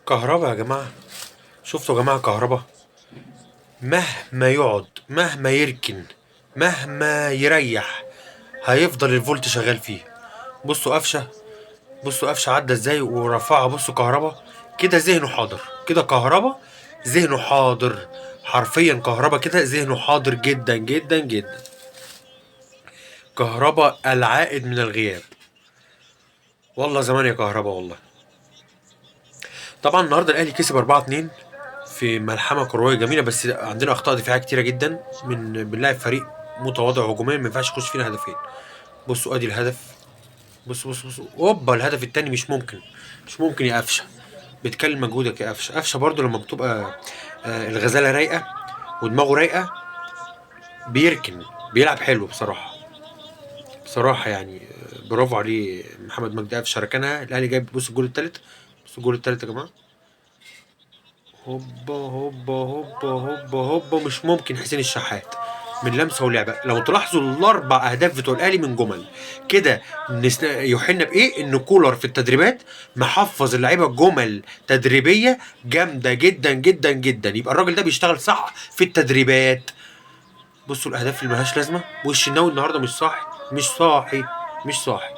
كهربا يا جماعة، شفتوا يا جماعة كهربا؟ مهما يقعد، مهما يركن، مهما يريح، هيفضل الفولت شغال فيه. بصوا قفشه، بصوا قفشه عدى ازاي ورفعها. بصوا كهربا كده ذهنه حاضر، كده كهربا ذهنه حاضر، حرفيا كهربا كده ذهنه حاضر جدا جدا جدا. كهربا العائد من الغياب، والله زمان يا كهربا والله. طبعا النهارده الاهلي كسب 4-2 في ملحمة كروية جميلة، بس عندنا اخطاء دفاعية كتيرة جدا، من بنلاعب فريق متواضع هجوميا، ما ينفعش يخش فينا هدفين. بصوا ادي الهدف، بصوا بصوا بصوا، اوبا الهدف التاني مش ممكن، مش ممكن يا قفشه، بتكلم مجهودك يا قفشه. قفشه برضو لما بتبقى الغزالة رايقة ودماغه رايقة بيركن، بيلعب حلو بصراحة، بصراحة يعني، برافو عليه محمد مجدي قفشه، ركنها الاهلي جايب. بصوا الجول التالت، بصوا الجول التالت يا جماعة، هوبا هوبا هوبا هوبا هوبا، مش ممكن حسين الشحات من لمسه ولعبه. لو تلاحظوا الاربع اهداف بتوع الاهلي من جمل كده، يوحنا بايه ان كولر في التدريبات محفظ اللعيبة جمل تدريبية جامدة جدا جدا جدا، يبقى الراجل ده بيشتغل صح في التدريبات. بصوا الاهداف اللي ملهاش لازمه، والشناوي النهارده مش صاحي، مش صاحي، مش صاحي.